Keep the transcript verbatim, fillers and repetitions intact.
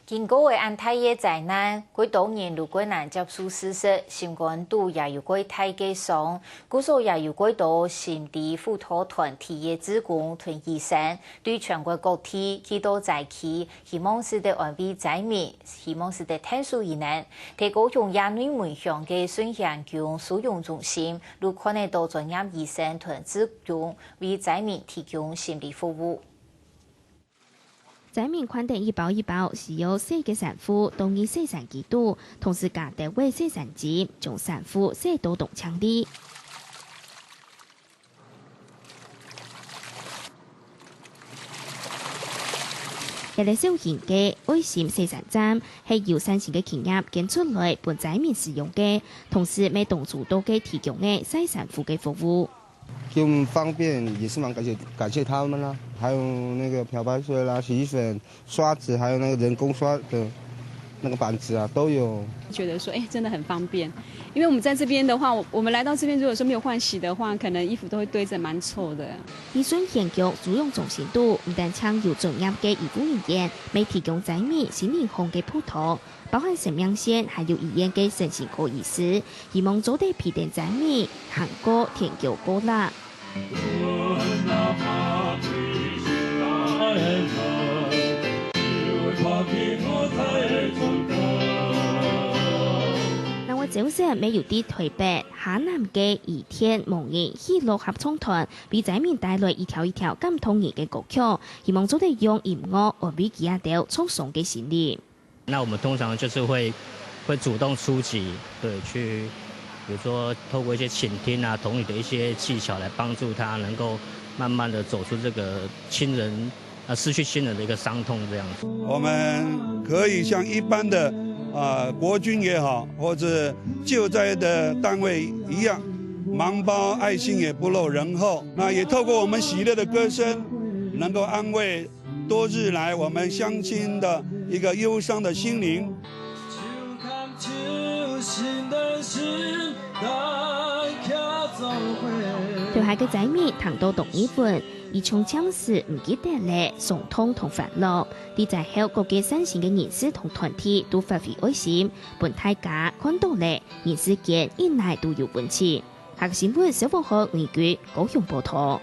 經過个恁大个災難，幾多人都幾難接受事實，心肝肚也有幾大个傷，故所也有幾多心理輔導團體个志工同醫生，對全國各地去到災區，希望使得安慰災民，希望使得𢯭手佢等。在高雄夜內門鄉个順賢宮收容中心，都看得到專業醫生同志工為災民提供心理服務。 災民擐等一包一包需要洗个衫褲，倒入洗衫機肚，同時加兜仔洗衫精，將衫褲洗到當淨俐。這個小型个愛心洗衫站，係由善心个企業捐出來分災民使用个，同時乜當周到个提供个曬衫褲个服務。 給我們方便，也是蠻感謝，感謝他們啦。還有那個漂白水啦、洗衣粉、刷子，還有那個人工刷的那個板子啊，都有。覺得說，哎，真的很方便。因為我們在這邊的話，我，我們來到這邊，如果說沒有換洗的話，可能衣服都會堆著蠻臭的。在順賢宮收容中心肚，毋單淨有專業个醫護人員，乜提供災民心靈上个輔導， 包含生命線還有醫院个身心科醫師，希望做得陪等災民行過天橋過罅。另外朝晨乜有在臺北、hà南个伊甸盲人喜樂合唱團，為災民帶來一條一條感動人个歌曲，希望做得用音樂安慰佢兜受傷个心靈。 那我們通常就是會，會主動出擊，對，去，比如說透過一些傾聽啊、同理的一些技巧來幫助他能夠慢慢地走出這個親人，呃，失去親人的一個傷痛這樣子。我們可以像一般的，呃，國軍也好，或者救災的單位一樣，盲包愛心也不落人後。那也透過我們喜樂的歌聲，能夠安慰 多日來我們鄉親的一個憂傷的心靈。頭下个災民聽到當義憤，佢從暫時毋記得了傷痛同歡樂。在災後，各界善心个人士同團體都發揮愛心，分大家看到了，人世間一來都有溫情。客家新聞，小鳳和吳君，高雄報導。